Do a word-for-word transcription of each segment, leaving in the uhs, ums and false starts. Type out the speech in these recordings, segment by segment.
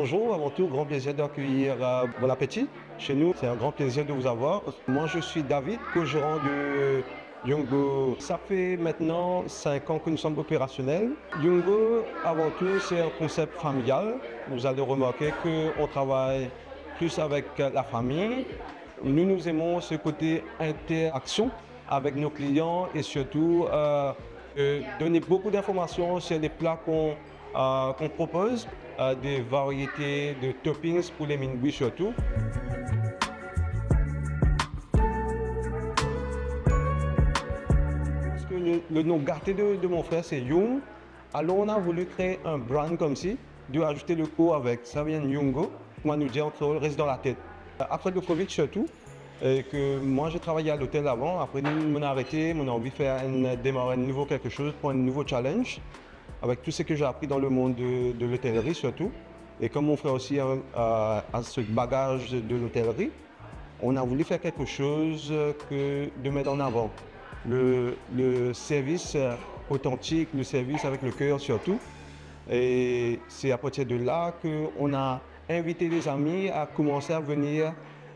Bonjour, avant tout, grand plaisir d'accueillir, euh, Bon Appétit chez nous. C'est un grand plaisir de vous avoir. Moi, je suis David, co-gérant de Yungo. Ça fait maintenant cinq ans que nous sommes opérationnels. Yungo, avant tout, c'est un concept familial. Vous allez remarquer qu'on travaille plus avec, euh, la famille. Nous, nous aimons ce côté interaction avec nos clients et surtout, euh, euh, donner beaucoup d'informations sur les plats qu'on, euh, qu'on propose, euh, des variétés de toppings pour les mingui surtout. Parce que le, le nom gâté de, de mon frère, c'est Young. Alors, on a voulu créer un brand comme ci, de ajouter le O avec, ça vient Yungo. Kouma nou dir, ankor, reste dans la tête. Après le covid surtout, et que moi, j'ai travaillé à l'hôtel avant. Après, nou, mo'nn arete, mo'nn anvi fer enn, démarrer un nouveau quelque chose, prendre un nouveau challenge, avec tout ce que j'ai appris dans le monde de, de l'hôtellerie surtout. Et comme mon frère aussi a, a, a ce bagage de l'hôtellerie, on a voulu faire quelque chose que de mettre en avant. Le, le service, euh, authentique, le service avec le cœur surtout. Et c'est à partir de là qu'on a invité les amis à commencer à venir,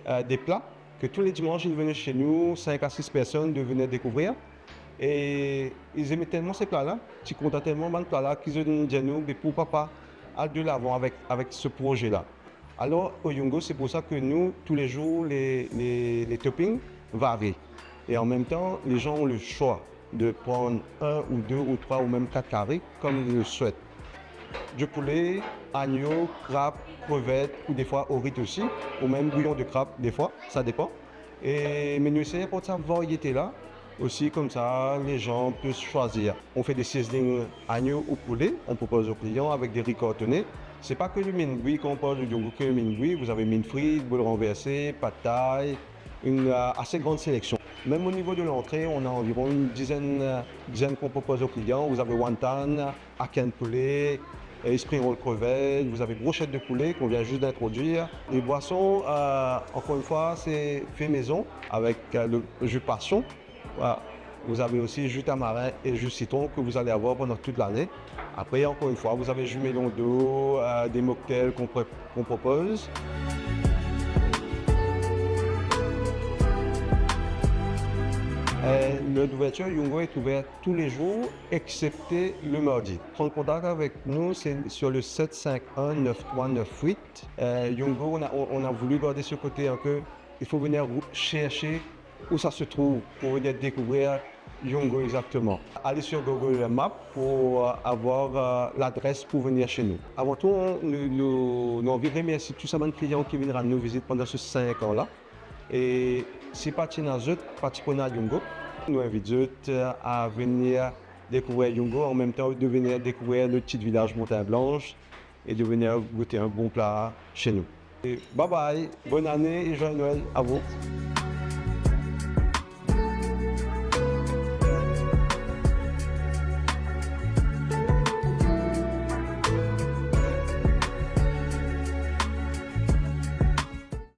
euh, des plats, que tous les dimanches, ils venaient chez nous, cinq à six personnes de venir découvrir. Et ils aimaient tellement ces plats-là, ti kontan telman bann pla la, ki zot inn dir nou, "Be pourquoi pas aller de l'avant avec, avec ce projet-là?" Alors, au Yungo, c'est pour ça que nous, tous les jours, les, les, les toppings varient. Et en même temps, les gens ont le choix de prendre un ou deux ou trois ou même quatre caris, comme ils le souhaitent. Du poulet, agneau, crabe, crevette, ou des fois au riz aussi, ou même bouillon de crabe, des fois, ça dépend. Et, mais nous essayons pour cette variété-là aussi, comme ça, les gens peuvent choisir. On fait des seasonings agneau ou poulet, on propose aux clients avec des riz cantonais. C'est pas que le mingui, quand on parle de Yungo, que le mingui, vous avez mingui frit, boule renversée, pad thai, une, euh, assez grande sélection. Même au niveau de l'entrée, on a environ une dizaine, euh, dizaine qu'on propose aux clients. Vous avez wonton, aken poulet, euh, spring roll crevette, vous avez brochette de poulet qu'on vient juste d'introduire. Les boissons, euh, encore une fois, c'est fait maison avec, euh, le jus passion. Voilà. Vous avez aussi jus tamarin et jus citron que vous allez avoir pendant toute l'année. Après, encore une fois, vous avez jus melon d'eau, euh, des mocktails qu'on pro-, qu'on propose. Euh, l'heure d'ouverture, Yungo est ouvert tous les jours, excepté le mardi. Prendre contact avec nous, c'est sur le sept cinq un neuf trois neuf huit. Euh, Yungo, on a, on, on a voulu garder ce côté un peu, il faut venir chercher où ça se trouve pour venir découvrir Yungo exactement. Allez sur Google Maps pour, euh, avoir, euh, l'adresse pour venir chez nous. Avant tout, nou, nou, nou anvi remersie tou sa bann klian ki vinn rann nou vizit pandan se sink an la. E si pa ti ena zot, pa ti pou ena Yungo. Nou invit zot, euh, a venir découvrir Yungo, en même temps de venir découvrir notre petit village Montagne Blanche et de venir goûter un bon plat chez nous. Et bye bye, bonne année et joyeux Noël à vous.